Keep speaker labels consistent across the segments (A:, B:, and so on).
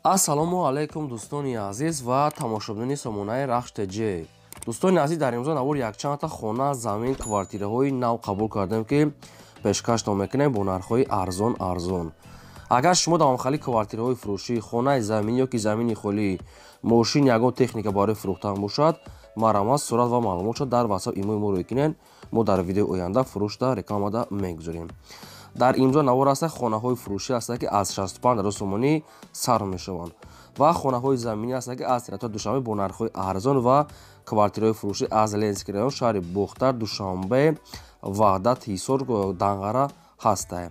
A: Ассалому алайкум, дӯстони азиз ва тамошобинони сомонаи Рахш ТЖ. Дӯстони азиз, дар имрӯза навор якчандта хона, замин, квартираҳои нав қабул кардем, ки пешкаштон мекунем бо нархҳои арзон арзон. Агар шумо давомхали квартираҳои фурӯшӣ, хонаи замин ё ки замини холӣ, мошин, ягон техника барои фурӯхтан бошад, марҳамат, сурат ва маълумотшо дар WhatsApp, имои мо рӯй кунед. Мо дар видеои оянда фурӯшда, рекламада мегузорем. Дар имзо навор ҳаста хонаҳои фурӯшӣ ҳаста, ки аз 65 000 сомонӣ сар мешаванд, ва хонаҳои заминӣ ҳаста, ки аз территорияи Душанбе бо нархҳои арзон, ва квартираҳои фурӯшӣ аз Ленинский район, шаҳри Бохтар, Душанбе, Ваҳдат, Ҳисор, Данғара ҳастае.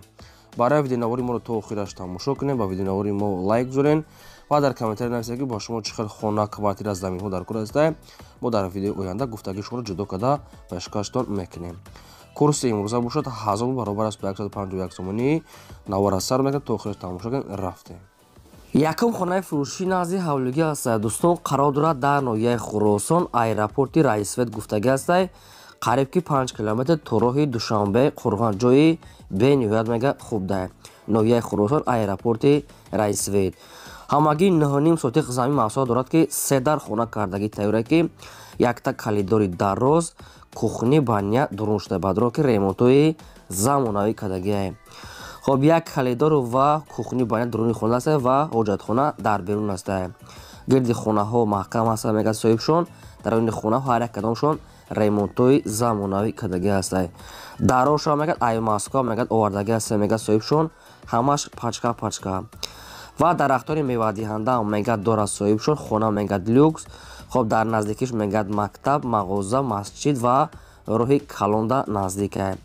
A: Барои видеонавори моро то охираш тамошо кунед, ба видеонавори мо лайк гузоред ва дар комментария нависед, ки ба шумо чӣ хел хона, квартира, заминҳо дар кор ҳастае. Мо дар видеои оянда гуфтагии шуморо ҷудо карда пешкаштон мекунем. Курси имрӯза бошад 1000 баробар аст ба 151 сомонӣ. Навора сар мекунад, то охираш тамошо кунед. Рафтем.
B: Якум хонаи фурӯшӣ назди ҳавлигӣ ҳастад, дӯстон, қарор дорад дар ноҳияи Хуросон, аэропорти Раисвет гуфтагӣ ҳастай, қариб ки 5 километр то роҳи Душанбе Қурған. Ҷои бениҳоят мега хуб дай. Ноҳияи Хуросон, аэропорти Раисвет, ҳамагӣ 9,5 сотиқ замин масоҳа дорад, ки се дар хона кардагӣ тайёра, ки якта калидори дароз, кухни, баня дурун шуда бадро, ки ремонтҳои замонавӣ кардагиае. Хоб, як калидор ва кухни, баня дуруни хона аст ва ҳоҷатхона дар берун аст. Гирди хонаҳо маҳкам ҳаста, мегӯяд соҳибшон. Дар оини хонаҳо ҳар як кадомшон ремонтҳои замонавӣ кардагӣ ҳастанд. Дарошо мегӯяд, ай Москва мегӯяд, овардагӣ ҳаста, мегӯяд соҳибшон, ҳамаш пачка пачка ва дарахтони мевадиҳанда мегӯяд дорад соҳибшон. Хона мегӯяд люкс. Хоб, дар наздикиш мегӯяд мактаб, мағоза, масҷид ва роҳи калонда наздикае.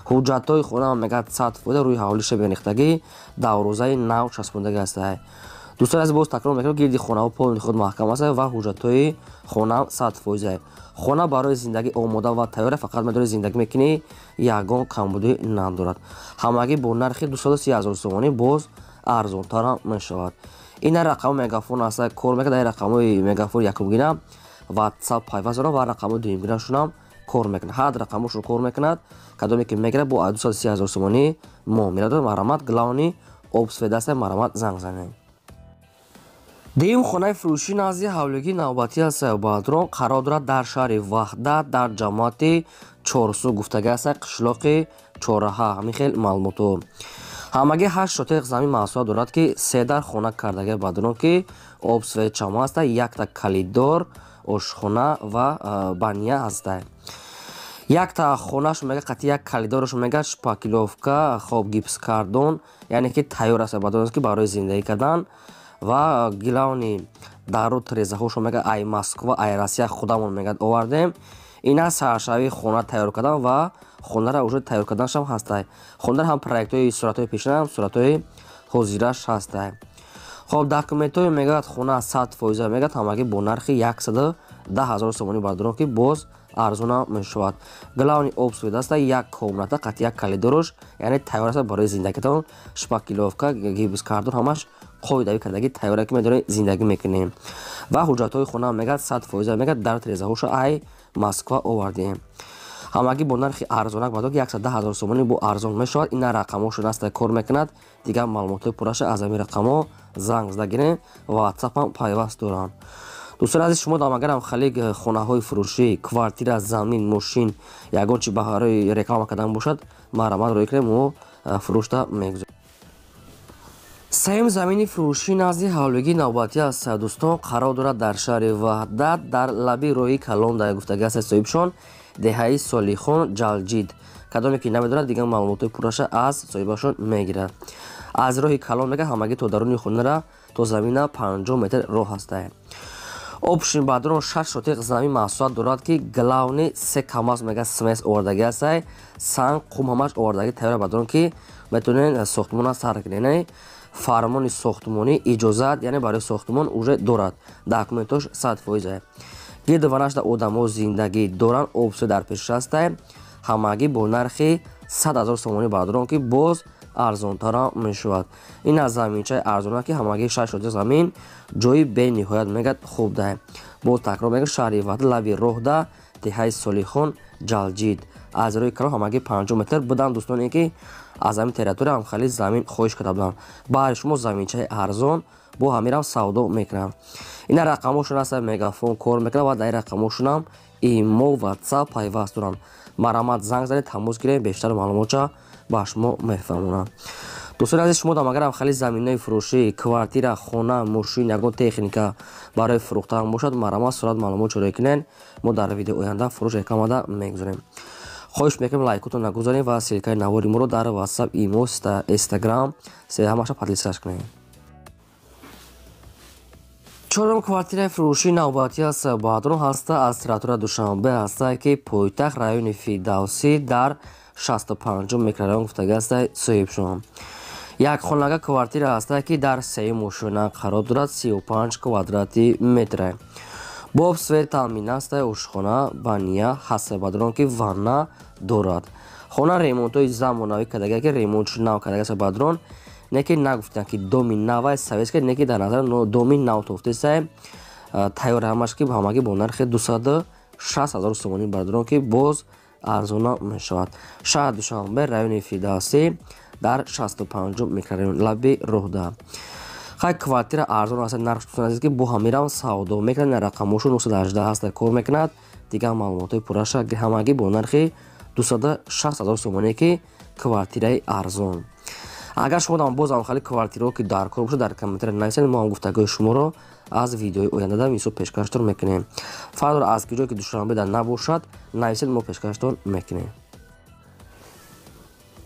B: Ҳуҷҷатҳои хона мегӯяд 100%, рӯи ҳавлиша бенихтагӣ, даврӯзаи нав часпондагӣ ҳастае. Дӯстони азиз, боз такрор мекунам, гирди хонаҳо полный худ маҳкам аст ва ҳуҷҷатҳои хона 100%. Хона барои зиндагӣ омода ва тайёра, фақат медори зиндагӣ мекунӣ, ягон камбудӣ надорад. Ҳамагӣ бо нархи 230 000 сомонӣ, боз арзонтарам мешавад. Ина рақами мегафон аст, кор мекунад. Ин рақамҳои мегафон якумгина WhatsApp пайваст дорам ва рақамҳои дуюмгинашонам кор мекунад, ҳар рақамошон кор мекунад. Кадоме ки мегирад, бо 230 000 сомонӣ муомила дорад. Марҳамат, главный об, свет аста, марҳамат, занг занед. Дуюм хонаи фурӯшӣ назди ҳавлигии навбатӣ аст, бадрон, қарор дорад дар шаҳри Ваҳдат, дар ҷамоати Чорсу гуфтагӣ аст, қишлоқи Чораҳа. Ҳамин хел маълумотҳо. Ҳамагӣ 8 сотиқ замин масоҳа дорад, ки се дар хона кардагӣ, бадрон, ки об, свет чама аста, якта калидор, ошхона ва баня ҳаста. Якта хонаш мега қати як калидораш мега шпаклёвка, хоб, гипскартон, яъне ки тайёр аст, бадрон, ки барои зиндагӣ кардан. Ва главный дару трезаҳошо мега ай Москва, ай Россия худамон мегӯяд овардем. Ина саршавии хона тайёр кардан ва хонара уже тайёр карданашам ҳастай. Хонара ҳам проектҳои суратҳои пешина, ҳам суратҳои ҳозираш ҳастай. Хоб, документҳои мегӯяд хона 100% мегӯяд. Ҳамагӣ бо нархи 110 000 сомонӣ, бардорон, ки боз арзона мешавад. Главный об, свет аста, як комната қати як калидорош, яъне тайёр аст барои зиндагитон. Шпаклёвка, гипскартон, ҳамаш қоидавӣ кардагӣ тайёра, ки медорем зиндагӣ мекунем. Ва ҳуҷҷатҳои хона мегӯяд 100% мегӯяд, дар трезаҳоша ай Москва овардем. Ҳамагӣ бо нархи арзонак, бадо ки 110 000 сомонӣ, бо арзон мешавад. Ина рақамҳошон аста, кор мекунад. Дигар маълумотҳои пурраша аз ҳамин рақамҳо занг зада гирем, WhatsApp-ам пайваст доранд. Дӯстони азиз, шумо агарам хали хонаҳои фурӯшӣ, квартира, замин, мошин, ягон чи барои реклама кардан бошад, марҳамат, рӯй кунем, мо фурӯшда мегузорем. Сеюм замини фурӯшӣ назди ҳавлигии навбатӣ аст, дӯстон, қарор дорад дар шаҳри Ваҳдат, дар лаби роҳи калон дар гуфтагӣ аст соҳибшон, деҳаи Солихон, Ҷалҷид. Кадоме ки намедонад, дигар маълумотҳои пурраша аз соҳибашон мегирад. Аз роҳи калон мега ҳамагӣ то даруни хонара, то замина 50 метр роҳ ҳастае. Общий, бадрон, 6 сотиқ замин масоҳат дорад, ки главный се КамАЗ мега смесь овардагӣ ҳастай, санг, қум ҳамаш овардагӣ тайёра, бадрон, ки метавонед сохтмона сар кунед. Фармони сохтмонӣ, иҷозат, яъне барои сохтмон уже дорад, документош 100%. Гирду ванашда одамо зиндагӣ доранд, об, свет дар пешаш ҳастай. Ҳамагӣ бо нархи 100 000 сомонӣ, бадрон, ки боз арзонтарам мешавад. Ин аз заминчаи арзона, ки ҳамагӣ 6 сотиқ замин, ҷои бениҳоят мегӯяд хуб даҳ. Боз такрор мегӯяд, шаҳри Ваҳдат, лаби роҳда, деҳаи Солихон, Ҷалҷид. Аз рӯи калон ҳамагӣ 50 метр буданд дӯстоне ки аз ҳамин территория ҳам хеле замин хоҳиш карда буданд. Баҳри шумо заминчаи арзон бо ҳамирам савдо мекунам. Ина рақамошон аст, мегафон кор мекунад ва дар ин рақамошонам имо, ватсап пайваст доранд. Марҳамат, занг занед, тамос гирем, бештар маълумотча ба шумо мефаҳмонам. Дӯстони азиз, шумо агарам хеле заминҳои фурӯшӣ, квартира, хона, мошин, ягон техника барои фурӯхтан бошад, марҳамат, сурат маълумот ҷорӣ кунед. Мо дар видео оянда фурӯш рекламада мегузорем. Хоҳиш мекунем, лайкотон нагузорем ва ссылкаи навори моро дар ватсап, имо, инстаграм ҳамаша поделиться кунед. Чорум квартираи фурӯшии навбатӣ аст, баъдрон ҳаста аз территория Душанбе ҳаста, ки пойтахт, райони Фирдавсӣ, дар 65 микрорайон гуфтага аста соҳибшон. Як хонага квартира ҳаста, ки дар сеюм ошёна қарор дорад, 35 квадрати метра. Бо об, свет таъмин аста, ошхона, баня ҳаста, бадрон ки ванна дорад. Хона ремонтҳои замонавӣ кардага, ки ремонтш нав кардага аст, бадрон, не ки нагуфтанд, ки доми навай советский, не ки дар назар доми нав тофтесай тайёр ҳамаш, ки ҳамагӣ бо нархи 260 000 сомонӣ, бадрон, ки боз арзона мешавад. Шаҳр Душанбе, райони Фирдавсӣ, дар 65 микрорайон, лаби роҳда. Хай, квартира арзон аст, нарх, дӯстони азиз, ки бо ҳамирам савдо мекунад. Рақамошо 918 ҳаста, кор мекунад. Дигар маълумотҳои пурраша. Ҳамагӣ бо нархи 260 000 сомонӣ, ки квартираи арзон. Агар шумо дам боз ҳам хеле квартираҳо ки дар кор бошад, дар комментария нависед, мо ҳам гуфтагои шуморо аз видеои ояндада мисол пешкаштон мекунем. Фарқ аз ки ҷое ки Душанбеда набошад, нависед, мо пешкаштон мекунем.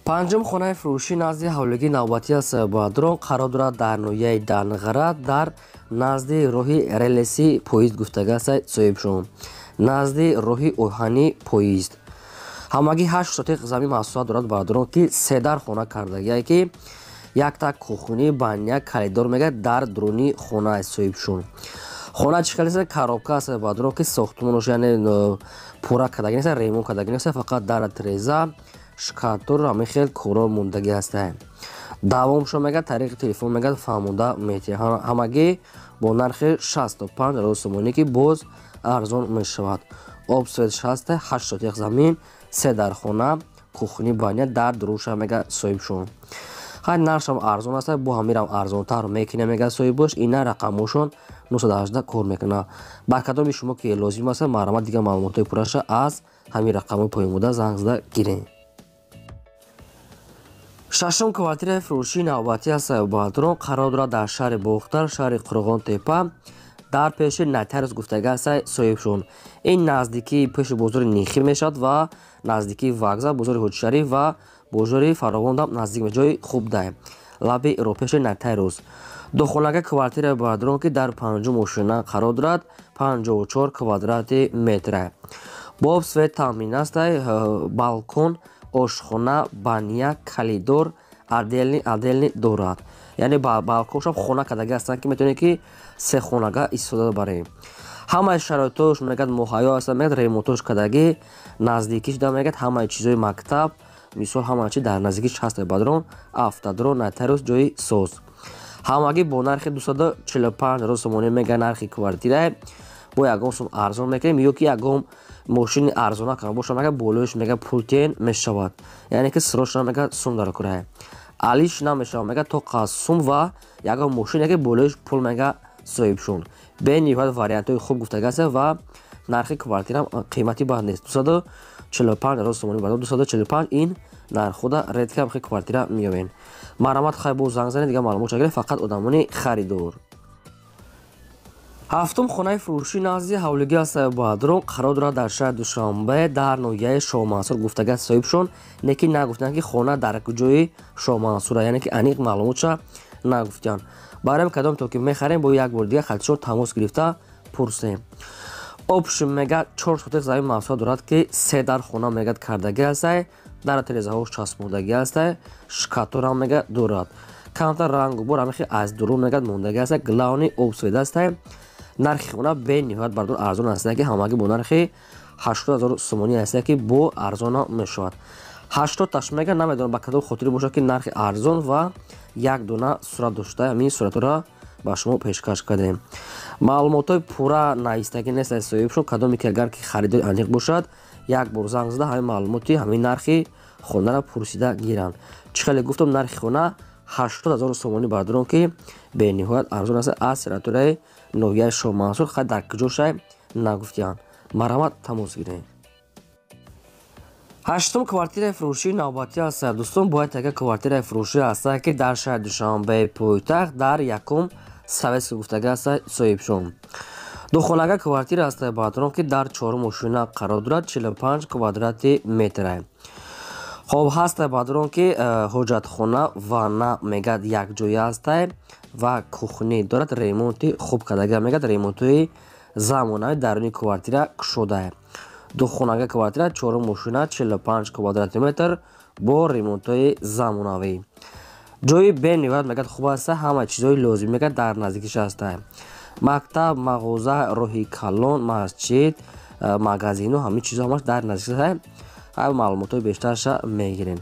B: Панҷум хонаи фурӯшӣ назди ҳавлигии навбатӣ аст, бадрон, қарор дорад дар ноҳияи Данғара, дар назди роҳи релси поезд гуфтага аст соҳибшон, назди роҳи оҳани поезд. Ҳамагӣ 8 сотиқ замин масоҳат дорад, бародарон, ки седар хона кардагие, ки якта кухни, баня, коридор мегӯяд дар дуруни хонаи соҳибшон. Хона чӣ хеле коробка аст, бародарон, ки сохтмонош яъне пурра кардаги нест, ремонт кардаги нест, фақат дара, треза, шкатур, ҳамин хел коро мондагӣ ҳаста. Давомшо мегӯяд, тариқи телефон мегӯяд, фаҳмонда метиҳад. Ҳамагӣ бо нархи 65 000 сомонӣ, ки боз арзон мешавад. Об, свет шаста, 8 сотиқ замин, се дархона, кухни, баня дар дуруша мега соҳибшон. Хай, нархшам арзон аст, бо ҳамирам арзонтар мекунем, мега соҳибош. Ина рақамошон 918 кор мекунад. Ба кадоми шумо ки лозим аст, марҳамат, дигар маълумотҳои пурраша аз ҳамин рақамҳои поёнбуда занг зада гирем. Шашум квартираи фурӯшии навбатӣ аст, баъдрон, қарор дорад дар шаҳри Бохтар, шаҳри Қурғонтепа, дар пеши нотариус гуфтага аст соҳибшон. Ин наздикии пеши бозори Нихӣ мешавад ва наздикии вокзал, бозори Ҳоҷишариф ва бозори Фаровондам наздик, ҷои хуб дай, лаби роҳпеши нотариус. Духонага квартираи, бародарон, ки дар панҷум ошёна қарор дорад, 54 квадрати метра. Бо об, свет таъмин аст, балкон, ошхона, баня, коридор отдельный отдельный дорад. Яъне балконшам хона кардаги ҳастанд, ки метавонед, ки се хонага истифода барем. Ҳамаи шароитош мегӯяд муҳайё аст, мегӯяд, ремонтош кардагӣ, наздикиш да мегӯяд ҳамаи чизои мактаб, мисол, ҳамаи чи дар наздикиш ҳаст, бадрон, автодром, нотариус, ҷои соз. Ҳамагӣ бо нархи 245 000 сомонӣ мегӯяд нархи квартира. Бо ягон сум арзон мекунем ё ки ягон мошини арзона кам боша, мегӯяд, болоиш мегӯяд пул тен мешавад, яъне ки срочно мегӯяд сум дар курае алиш намешавад, мегӯяд, то сум ва ягон мошине ки болоиш пул мегӯяд соҳибшон. Бениҳоят вариантҳои хуб гуфтага аст ва нархи квартира қимати бад нест, 245 000 сомонӣ, 245. Ин нархода редко хе квартира меёбем. Марҳамат, хай, боз занг занед, дигар маълумот гиред, фақат одамони харидор. Ҳафтум хонаи фурӯшӣ назди ҳавлигӣ аст, бадрон, қарор дорад дар шаҳри Душанбе, дар ноҳияи Шоҳмансур гуфтага соҳибшон, не ки нагуфтанд, ки хона дар куҷои Шоҳмансура, яъне ки аниқ маълумотша нагуфтанд. Барои кадом то ки мехарем, бо як бор дигар хатишон тамос гирифта пурсем. Общем, мега, 4 сотих замин масоҳат дорад, ки се дар хона мегӯяд кардагӣ ҳастай, дар терезаҳош часпондагӣ ҳастай, шкатурам мега дорад, камтар рангу бор ҳамихи аз дурун мегӯяд мондагӣ ҳастай. Главный, об, свет ҳастай. Нархи хона бениҳоят, бардор, арзон ҳастай, ки ҳамагӣ бо нархи 80 000 сомонӣ ҳастай, ки бо арзона мешавад. 80 таш мега, намедонам ба кадом хотире бошад, ки нархи арзон ва як дона сурат дошта. Ҳамин суратҳоро ба шумо пешкаш кардем. Маълумотҳои пурра навистагӣ нест аз соҳибшон. Кадоме ки агар ки харидори аниқ бошад, Як бор занг зада, ҳамин маълумоти ҳамин нархи хонаро пурсида гиранд. Чӣ хеле гуфтам, нархи хона 80 000 сомонӣ, бародарон, ки бениҳоят арзон аст, аз территорияи ноҳияи Шоҳмансур. Хай, дар куҷошай нагуфтиянд. Марҳамат, тамос гиред. Ҳаштум квартираи фурӯшии навбатӣ аст, дӯстон. Бояд яка квартираи фурӯшӣ аст, ки дар шаҳри Душанбе, пойтахт, дар якум Советский гуфтага аст соҳибшон. Духонага квартира аст, бародарон, ки дар чорум ошина қарор дорад, 45 квадрати метра. Хоб, ҳаста, бародарон, ки ҳоҷатхона, ванна мегад якҷоя ҳастай ва кухни дорад. Ремонти хуб кардага, мегад, ремонтҳои замонавӣ, даруни квартира кушодае. Духонага квартира, чорум ошина, 45 квадрати метр бо ремонтҳои замонавӣ. Ҷои бениҳоят, мегад, хуб аста, ҳама чизҳои лозим, мегад, дар наздикиш ҳаста: мактаб, мағоза, роҳи калон, масҷид, магазину, ҳамин чизҳо ҳамаш дар наздикиш аста. Ҳар маълумотҳои бештарша мегирем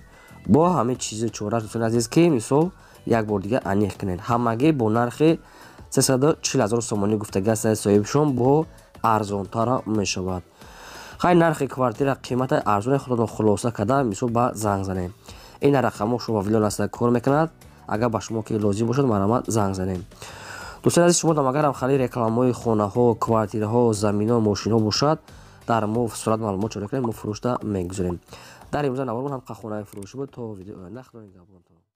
B: бо ҳамин чизи чораш. Дӯстони азиз, ки мисол як бор дига аниқ кунед, ҳамагӣ бо нархи 340 000 сомонӣ гуфтагӣ аст соҳибшон, бо арзонтара мешавад. Хай, нархи квартира қимата арзоне, худатон хулоса карда, мисол, ба занг занем. Ин рақамҳо шумо вилон аста кор мекунад. Агар ба шумо ки лозим бошад, марҳамат, занг занем. Дӯстони азиз, шумо агарам хали рекламаҳои хонаҳо, квартираҳо, заминҳо, мошинҳо бошад, дар мо сурат маълумот чора кунем, мо фурӯшда мегузорем. Дар имрӯза навормон ҳам хонаи фурӯшӣ буд. То видеои оянда, худо нигаҳбонтон.